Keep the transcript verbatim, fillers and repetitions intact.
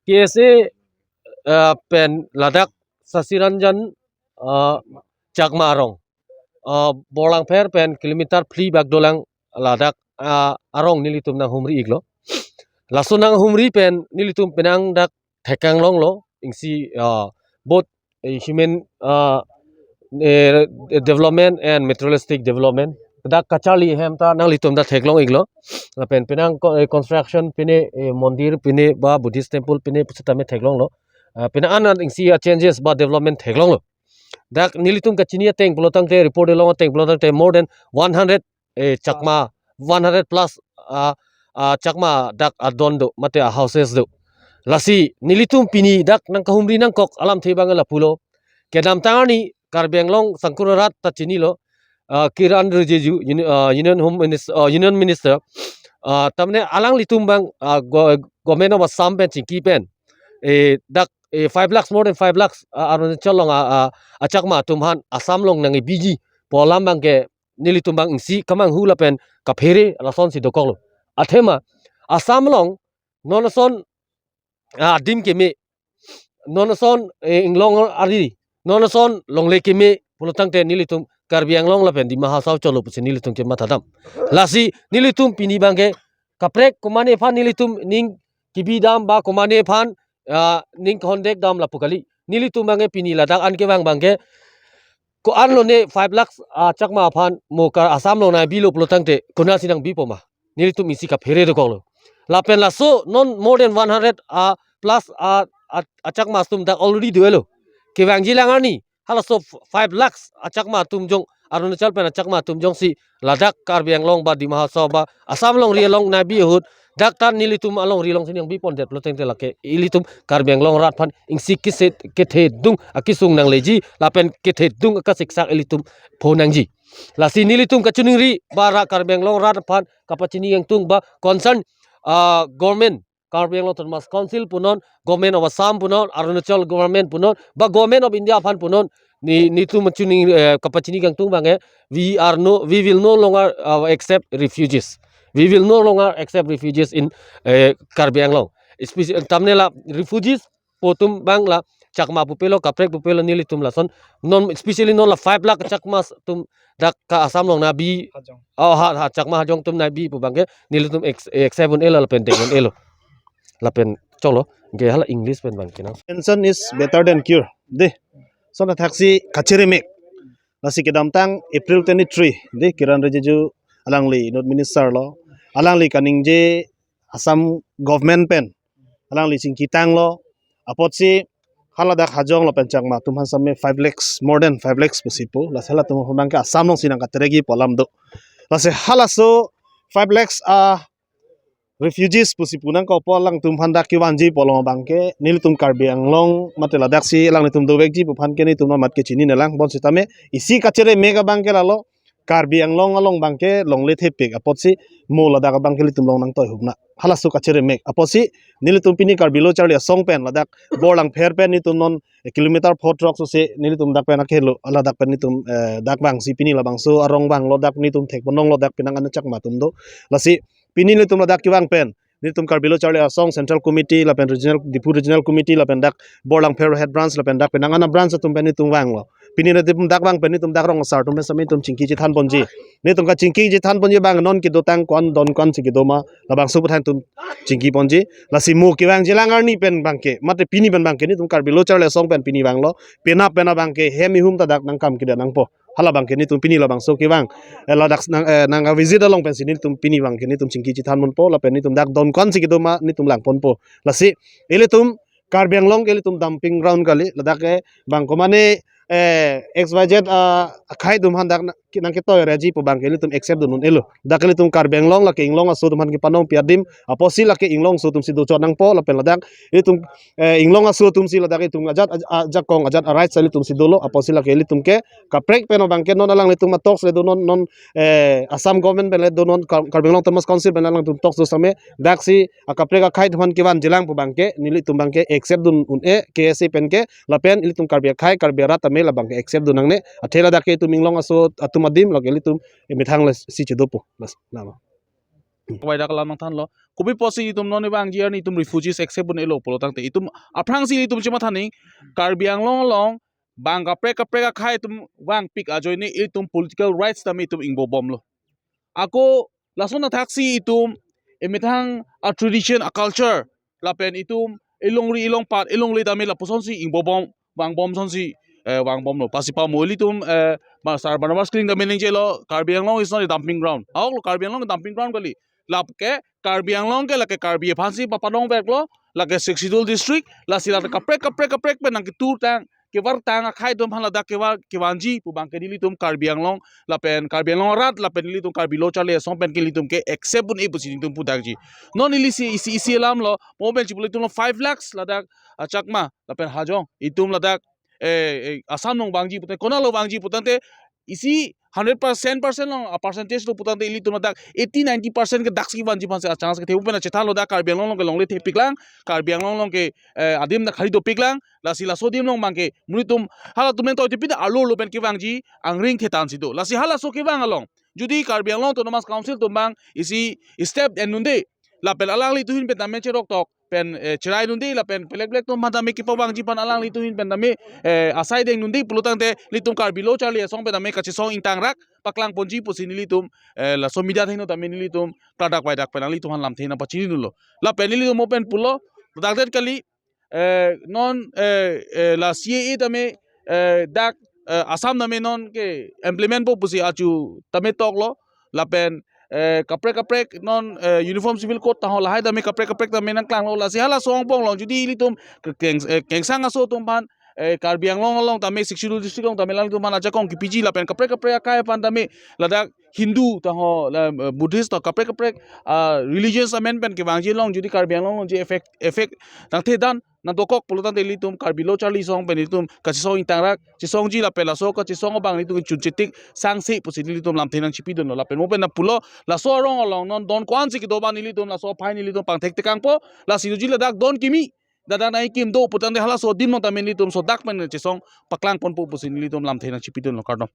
K S A, ah, pen ladak Sasiranjan, ah, Chakma arong, ah, Borlangpher pen kilometer phli bak dolang ladak, ah, arong nelitum nanghumri iklo. Laso nanghumri pen nelitum penang dak theklonglo, isi, ah, both, eh, human, ah, eh, development and materialistic development. Dak kacharli ahem ta nanglitum ta theklong iklo. Lapen penang ko-, eh, construction pine, eh, mondir pine ba Buddhist temple pine pusitame theklonglo. Ah, penang an isi a changes ba development theklonglo. Dak nelitum kachini ateng pulotangte, report along ateng pulotangte more than one hundred, eh, Chakma, one hundred plus, ah, ah, Chakma dak adon do, mate a houses do. Lasi nelitum pini dak nangkahumri nangkok alamthe abang lapulo. Kedamtang arni Karbi Anglong sangkur arat ta chinilo, ah, Kiren Rijiju, Uni-, ah, Union Home Minister, ah, Union Minister, ah, tamne alanglitum abang, ah, go-, Government of Assam pen chingki pen, eh, dak, eh, five lakhs, more than five lakhs, ah, Arunachal along, ah, ah, a Chakma atum aphan Assam along nangbiji pu alam abangke nelitum abang isi kamanghu lapen kaphere lasonsi dokoklo. Athema Assam along non ason, ah, adim keme, non ason, eh, inglong ari, non ason longle keme pulotangte nelitum Karbi Anglong lapen Dima Hasao cholo pusi nelitum kematha dam. Lasi nelitum pini abangke kaprek komane aphan nelitum ning kebi dam ba komane aphan, ah, ning kehondek dam lapu kali. Nelitum abangke pini ladak an kevang abangke ko-an lone five lakhs, ah, Chakma aphan mo ka Assam along nangbilo pulotangte konatsi nangbipo ma? Nelitum isi kaphere dokoklo. Lapen laso non more than one hundred, ah, plus, ah, ah, a Chakma atum dak already do-elo. Kevangji lang arni halaso f-, five lakhs a Chakma atum jong, Arunachal pen a Chakma atum jongsi ladak Karbi Anglong ba Dima Hasao ba Assam alongri along nangbi ahut, dak ta nelitum alongri alongsi nangbipondet pulotangte lake ilitum Karbi Anglong arat aphan isi kese kethedung akesung nangleji lapen kethedung akasiksak ilitum pho nangji. Lasi nelitum kachiningri ba ra Karbi Anglong arat aphan kapachini kangtung ba concern, ah, government, Karbi Anglong Autonomous Council punon, Government of Assam punon, Arunachal government punon, ba Government of India aphan punon, ne, netum chini, eh, kapachini kangtung abangke, we are no, we will no longer, uh, accept refugees. We will no longer accept refugees in, eh, Karbi Anglong. Especially, tamne la refugees pu atum abang la Chakma pupelo, kaprek pupelo, nelitum lason. Non, especially non la five lakh Chakma atum dak ka Assam along nangbi. Hajong. Oh, ha, ha, Chakma Hajong atum nangbi pu abangke nelitum ex-, accept un-elo lapen deng un-elo. Lapen choklo, ke hala English pen abangke nang. Prevention is better than cure. Dei. Lason athaksi kachere mek. Lasi kedamtang April twenty-three, dei, Kiren Rijiju alangli North Minister lo. Alangli kaningje Assam government pen alangli chingki tanglo, apotsi haladak Hajong lapen Chakma atum aphan same five lakhs, more than five lakhs pusi pu, lasi halatum aphan abangke Assam alongsi nangkateregi pu alam do. Lasi halaso five lakhs a refugees pusi pu nangkokpo, alangtum aphan dak kevanji pu along abangke nelitum Karbi Anglong mate ladaksi alanglitum dovekji pu aphan ke nelitum amat kechinine lang, bonsitame isi kachere mek abangke lalo, Karbi Anglong along abangke longle thepik apotsi mo ladak abangke ilitum along nangtoi hupna. Halaso kachere mek apotsi nelitum pini Karbi Lo Charli Asong pen ladak Borlangpher pen nelitum non, eh, kilometer pho throk sose nelitum dak pen akehelo, ladak pen nelitum, eh, dak vangsi pini labangso arong vanglo, dak nelitum thekponlonglo, dak penang an a Chakma atum do. Lasi pini nelitum ladak kevang pen nelitum Karbi Lo Charli Asong Central Committee lapen Regional, Diphu Regional Committee lapen dak Borlangpher Head Branch lapen dak penang an a branch atum pen nelitum vanglo. Pini nelitum dak abang pen nelitum dak rong asar atum sami nelitum chingki chethan ponji. Nelitum kachingki chethan ponji abang non kedotang ko-an don ko-ansi kedo ma labangso aputhak nelitum chingki ponji. Lasi mo kevangji lang arni pen abangke, mate pini pen abangke nelitum Karbi Lo Charli Asong pen pini vanglo. Penap pen abangke hem ihum ta dak nangkam kedo nangpo. Hala abangke nelitum pini labangso kevang, eh, ladak nang, eh, nang visit along pensi nelitum pini abangke nelitum chingki chethan ponpo, lapen nelitum dak don ko-ansi kedo ma nelitum lang ponpo. Lasi ilitum Karbi Anglong ke ilitum dumping ground kali, ladak ke abang komane, eh, X Y Z, ah, akhei atum aphan dak na-, ki-, nangketoi reji pu abangke ilitum accept dun un-elo. Dak ilitum Karbi Anglong lake inglong aso atum aphan kepanong pi adim apotsi lake inglong aso atumsi dochot nangpo, lapen ladak ilitum, eh, inglong aso atumsi ladak itum ajat, aj-, ajakong ajat a-rights ilitumsi dolo, apotsi lake ilitum ke kaprek pen abangke non alanglitum a-talks le do non, non, eh, Assam government pen le do non, Kar-, Karbi Anglong Autonomous Council pen alangtum talks do same, daksi akaprek akhei atum aphan kevanji lang pu abangke nelitum abangke accept dun un-e K S A pen ke, lapen ilitum Karbi akhei Karbi arat tame labangke accept dun nangne, athe ladak ke itum inglong aso atum adim lake ilitum emethang lasi chedopo. Las, lalo. Kawai dak alam nangthanlo. Kopi apotsi itum non evangji arni itum refugees accept un-elo pulo tangte itum aphrangsi itum chematha nang, Karbi Anglong along bang kaprek kaprek akhei atum vangpik ajoine itum political rights tame itum ingbobomlo. Ako lason athaksi itum emethang a-tradition a-culture lapen itum ilongri ilongpat ilongle tame lapusonsi ingbobom, vangbom sonsi, eh, vangbomlo. Pasi pamo ilitum, eh, ma-, Sar Barnabas Killing tame ningjelo, Karbi Anglong is not a dumping ground. Ahoklo, Karbi Anglong dumping ground kali. Lake Karbi Anglong ke lake Karbi aphansi papanong veklo, lake Sixth Schedule district, lasi lake kaprek kaprek kaprek pen nangketur tang, kevar tang akhei atum aphan ladak kevar kevanji pu abangke nelitum Karbi Anglong lapen Karbi Anglong arat lapen nelitum Karbi Lo Charli Asong pen ke nelitum ke accept un-e pusi nelitum pudakji. Non ili isi, isi, isi alamlo, mo pen chipulo itumlo five lakhs ladak, ah, Chakma lapen Hajong, itum ladak, eh, eh, Assam along vangji putangte, konatlo vangji putangte, isi hundred percent, percent along a-percentage lo putangte ilitum ladak eighty ninety percent ke daksi vanji aphansi a-chance kethe. Mo pen chethanlo dak Karbi Anglong along ke longle thepiklang, Karbi Anglong along ke, eh, adim dak khali dopiklang, lasi laso adim along abangke monit atum halatum pen toitepin arlo lo pen kevangji angring thetan si do. Lasi halaso kevang along jodi Karbi Anglong Autonomous Council atum abang isi step en-un-e, lapen alanglitum ahin pen tame cheroktok pen, eh, cherai un-e, lapen pelek pelek atum aphan tame kepavangji aphan alanglitum ahin pen tame, eh, asai deng un-e pulo tangte nelitum Karbi Lo Charli Asong pen tame kachesong ingtangrak paklang ponji pusi nelitum, eh, laso media athengno tame nelitum klardak vaidak pen nanglitum aphan lamthe nangpachini dunlo. Lapen nelitum mo pen pulo, dak det kali, eh, non, eh, eh, la C A A tame, eh, dak, eh, Assam tame non ke-implementpo pusi achu tame toklo, lapen, eh, kaprek kaprek non, eh, Uniform Civil Code taho lahai tame kaprek kaprek tame nangklanglo. Lasi halaso angbong along jodi ilitum ke-, keng-, eh, kengsang aso atum aphan, eh, Karbi Anglong along tame Sixth Schedule district along tame alanglitum aphan ajakong kepiji lapen kaprek kaprek akhei aphan tame ladak Hindu taho la, eh, Buddhist taho kaprek kaprek, ah, religions amen pen kevangji along jodi Karbi Anglong along jodi effect, effect nangthedan nangdokok pulo tangte ilitum Karbi Lo Charli Asong pen ilitum kachesong ingtangrak chesongji lapen laso kachesong abang ilitum chun chetik sangse pusi ilitum lamthe nangchipi dunlo. Lapen mo pen na pulo laso arong along non don ko-ansi kedo abang ilitum laso aphai ilitum pangthek tekangpo, lasi doji ladak don kimi, ladak nai kim do putangte halaso adim along tame ilitum sodak pen chesong paklang ponpo pusi ilitum lamthe nangchipi dunlo, kardom.